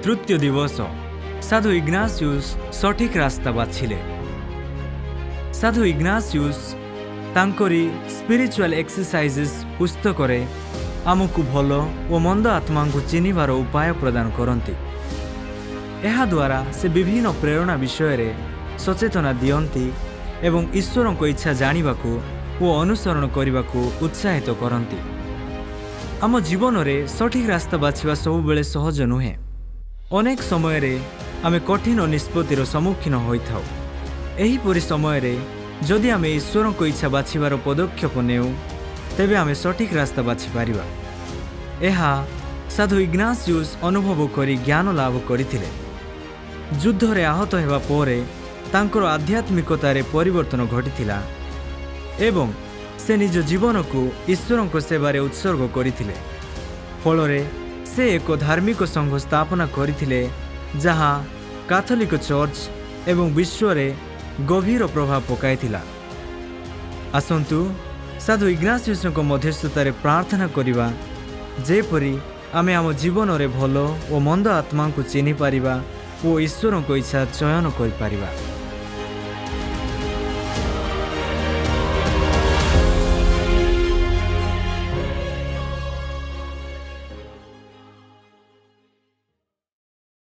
ତୃତୀୟ ଦିବସ। ସାଧୁ ଇଗ୍ନାସିୟୁସ୍ ସଠିକ୍ ରାସ୍ତା ବାଛିଲେ। ସାଧୁ ଇଗ୍ନାସିୟୁସ୍ ତାଙ୍କରି ସ୍ପିରିଚୁଆଲ ଏକ୍ସରସାଇଜେସ୍ ପୁସ୍ତକରେ ଆମକୁ ଭଲ ଓ ମନ୍ଦ ଆତ୍ମାଙ୍କୁ ଚିହ୍ନିବାର ଉପାୟ ପ୍ରଦାନ କରନ୍ତି। ଏହାଦ୍ୱାରା ସେ ବିଭିନ୍ନ ପ୍ରେରଣା ବିଷୟରେ ସଚେତନା ଦିଅନ୍ତି ଏବଂ ଈଶ୍ୱରଙ୍କ ଇଚ୍ଛା ଜାଣିବାକୁ ଓ ଅନୁସରଣ କରିବାକୁ ଉତ୍ସାହିତ କରନ୍ତି। ଆମ ଜୀବନରେ ସଠିକ୍ ରାସ୍ତା ବାଛିବା ସବୁବେଳେ ସହଜ ନୁହେଁ। ଅନେକ ସମୟରେ ଆମେ କଠିନ ନିଷ୍ପତ୍ତିର ସମ୍ମୁଖୀନ ହୋଇଥାଉ। ଏହିପରି ସମୟରେ ଯଦି ଆମେ ଈଶ୍ୱରଙ୍କ ଇଚ୍ଛା ବାଛିବାର ପଦକ୍ଷେପ ନେଉ, ତେବେ ଆମେ ସଠିକ୍ ରାସ୍ତା ବାଛିପାରିବା। ଏହା ସାଧୁ ଇଗ୍ନାସିୟୁସ୍ ଅନୁଭବ କରି ଜ୍ଞାନ ଲାଭ କରିଥିଲେ। ଯୁଦ୍ଧରେ ଆହତ ହେବା ପରେ ତାଙ୍କର ଆଧ୍ୟାତ୍ମିକତାରେ ପରିବର୍ତ୍ତନ ଘଟିଥିଲା ଏବଂ ସେ ନିଜ ଜୀବନକୁ ଈଶ୍ୱରଙ୍କ ସେବାରେ ଉତ୍ସର୍ଗ କରିଥିଲେ। ଫଳରେ ସେ ଏକ ଧାର୍ମିକ ସଂଘ ସ୍ଥାପନା କରିଥିଲେ, ଯାହା କାଥଲିକ ଚର୍ଚ୍ଚ ଏବଂ ବିଶ୍ୱରେ ଗଭୀର ପ୍ରଭାବ ପକାଇଥିଲା। ଆସନ୍ତୁ ସାଧୁ ଇଗ୍ନାସିୟସଙ୍କ ମଧ୍ୟସ୍ଥତାରେ ପ୍ରାର୍ଥନା କରିବା, ଯେପରି ଆମେ ଆମ ଜୀବନରେ ଭଲ ଓ ମନ୍ଦ ଆତ୍ମାଙ୍କୁ ଚିହ୍ନିପାରିବା ଓ ଈଶ୍ୱରଙ୍କ ଇଚ୍ଛା ଚୟନ କରିପାରିବା।